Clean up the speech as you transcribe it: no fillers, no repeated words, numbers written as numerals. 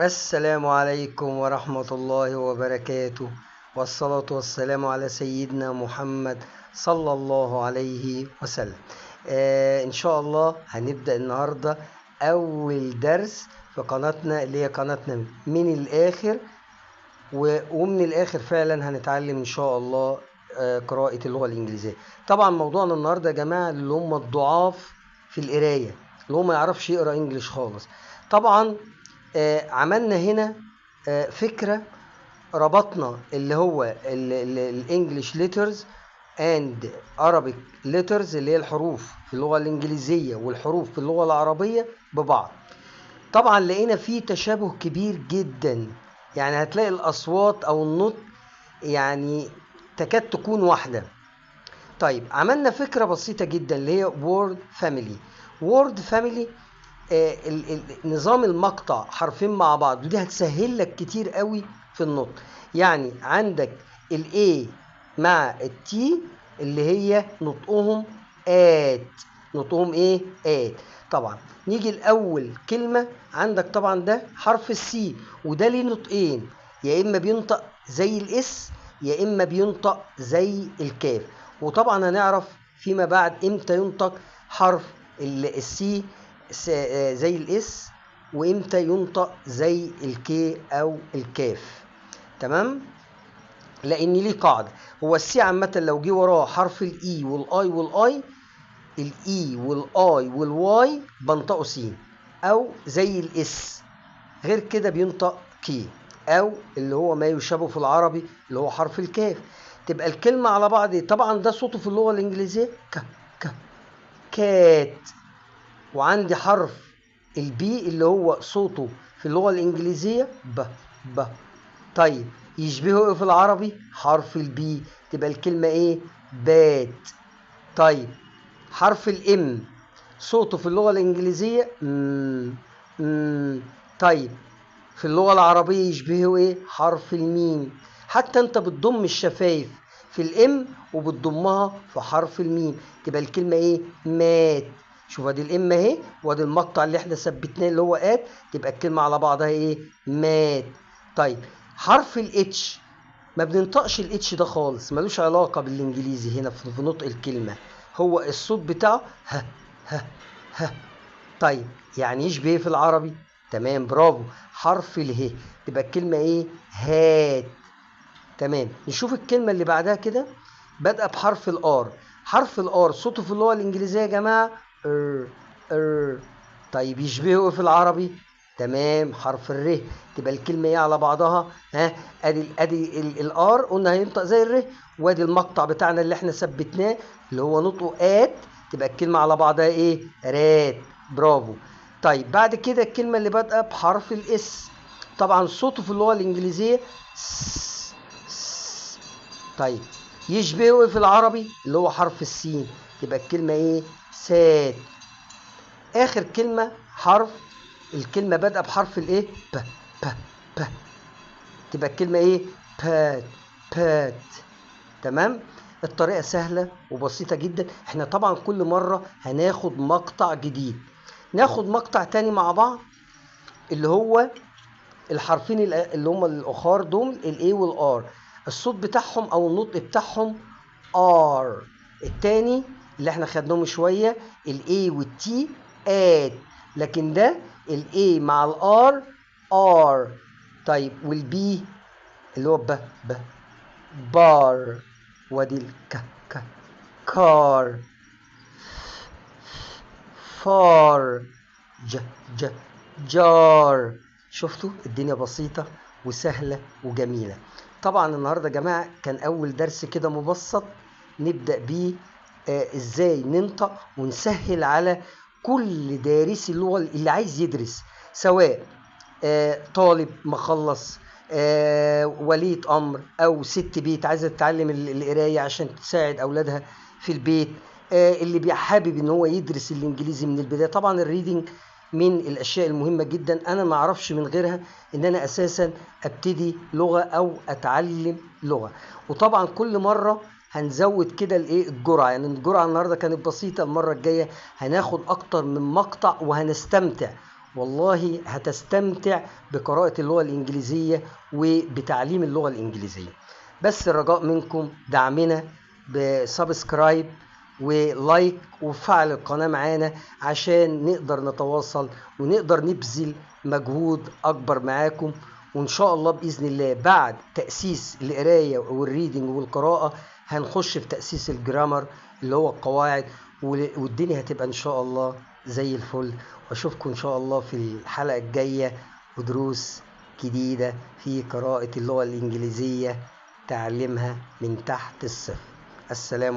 السلام عليكم ورحمة الله وبركاته، والصلاة والسلام على سيدنا محمد صلى الله عليه وسلم. إن شاء الله هنبدأ النهاردة أول درس في قناتنا اللي هي قناتنا من الآخر، ومن الآخر فعلا هنتعلم إن شاء الله قراءة اللغة الإنجليزية. طبعا موضوعنا النهاردة يا جماعة اللي هم الضعاف في القراية، اللي هو ما يعرفش يقرأ English خالص. طبعا عملنا هنا فكرة، ربطنا اللي هو ال English letters and Arabic letters اللي هي الحروف في اللغة الإنجليزية والحروف في اللغة العربية ببعض. طبعا لقينا فيه تشابه كبير جدا، يعني هتلاقي الأصوات أو النطق يعني تكاد تكون واحدة. طيب عملنا فكرة بسيطة جدا اللي هي word family. word family نظام المقطع حرفين مع بعض، ودي هتسهل لك كتير قوي في النطق. يعني عندك ال A مع ال T اللي هي نطقهم آت، نطقهم ايه؟ آت. طبعا نيجي الأول كلمة، عندك طبعا ده حرف ال C، وده ليه نطقين، يا إما بينطق زي ال S يا إما بينطق زي الكاف. وطبعا هنعرف فيما بعد إمتى ينطق حرف ال C زي ال S وإمتى ينطق زي ال K أو الكاف. تمام؟ لأن ليه قاعدة، هو ال C عامة لو جه وراه حرف الإي والآي والآي، الإي والآي والواي بنطقه C أو زي ال S، غير كده بينطق K أو اللي هو ما يشابه في العربي اللي هو حرف الكاف. تبقى الكلمة على بعض. طبعا ده صوته في اللغة الإنجليزية ك ك cat. وعندي حرف ال B اللي هو صوته في اللغة الإنجليزية ب ب. طيب يشبهه ايه في العربي؟ حرف ال B، تبقى الكلمة ايه؟ bat. طيب حرف ال M صوته في اللغة الإنجليزية م م. طيب في اللغة العربية يشبهه ايه؟ حرف الميم. حتى انت بتضم الشفايف في ال M وبتضمها في حرف الميم، تبقى الكلمة ايه؟ mat. شوف ادي ال M اهي، وادي المقطع اللي احنا ثبتناه اللي هو at، تبقى الكلمة على بعضها ايه؟ mat. طيب حرف ال H ما بننطقش ال H ده خالص، ملوش علاقة بالانجليزي هنا في نطق الكلمة، هو الصوت بتاعه ه ه ه. طيب يعني يشبه ايه في العربي؟ تمام برافو، حرف اله، تبقى الكلمة ايه؟ hat. تمام. نشوف الكلمة اللي بعدها كده، بادئة بحرف ال R. حرف ال R صوته في اللغة الإنجليزية يا جماعة ار ار. طيب يشبهه ايه في العربي؟ تمام حرف الر، تبقى الكلمة ايه على بعضها؟ ها ادي ال R قلنا هينطق زي الر، وادي المقطع بتاعنا اللي احنا ثبتناه اللي هو نطقه at، تبقى الكلمة على بعضها ايه؟ rat. برافو. طيب بعد كده الكلمة اللي بادئة بحرف ال S، طبعا صوته في اللغة الإنجليزية س س. طيب يشبهه ايه في العربي؟ اللي هو حرف السين، تبقى الكلمة ايه؟ sat. آخر كلمة حرف، الكلمة بادئة بحرف الايه؟ ب ب ب، تبقى الكلمة ايه؟ pat pat. تمام. الطريقة سهلة وبسيطة جدا. احنا طبعا كل مرة هناخد مقطع جديد، ناخد مقطع تاني مع بعض اللي هو الحرفين اللي هم الأخار دول ال A وال R، الصوت بتاعهم او النطق بتاعهم R. التاني اللي احنا خدناهم شوية ال A وال T at، لكن ده ال A مع ال R R. طيب وال B اللي هو ب ب بار، وادي الك ك car، far، ج ج jar. شفتوا الدنيا بسيطة وسهلة وجميلة. طبعا النهاردة يا جماعة كان أول درس كده مبسط نبدأ بيه ازاي ننطق ونسهل على كل دارس اللغة اللي عايز يدرس، سواء طالب مخلص، ولية أمر، أو ست بيت عايزة تتعلم القراية عشان تساعد أولادها في البيت، اللي بيحابب إن هو يدرس الإنجليزي من البداية. طبعا ال reading من الأشياء المهمة جدا، أنا ما أعرفش من غيرها إن أنا أساسا أبتدي لغة أو أتعلم لغة. وطبعا كل مرة هنزود كده الايه الجرعة، يعني الجرعة النهارده كانت بسيطة، المرة الجاية هناخد أكتر من مقطع وهنستمتع. والله هتستمتع بقراءة اللغة الإنجليزية وبتعليم اللغة الإنجليزية. بس الرجاء منكم دعمنا ب subscribe و like وفعل القناة معانا عشان نقدر نتواصل ونقدر نبذل مجهود أكبر معاكم. وإن شاء الله بإذن الله بعد تأسيس القراية وال reading والقراءة هنخش في تأسيس ال grammar اللي هو القواعد، والدنيا هتبقى إن شاء الله زي الفل. وأشوفكم إن شاء الله في الحلقة الجاية ودروس جديدة في قراءة اللغة الإنجليزية تعلمها من تحت الصفر. السلام عليكم.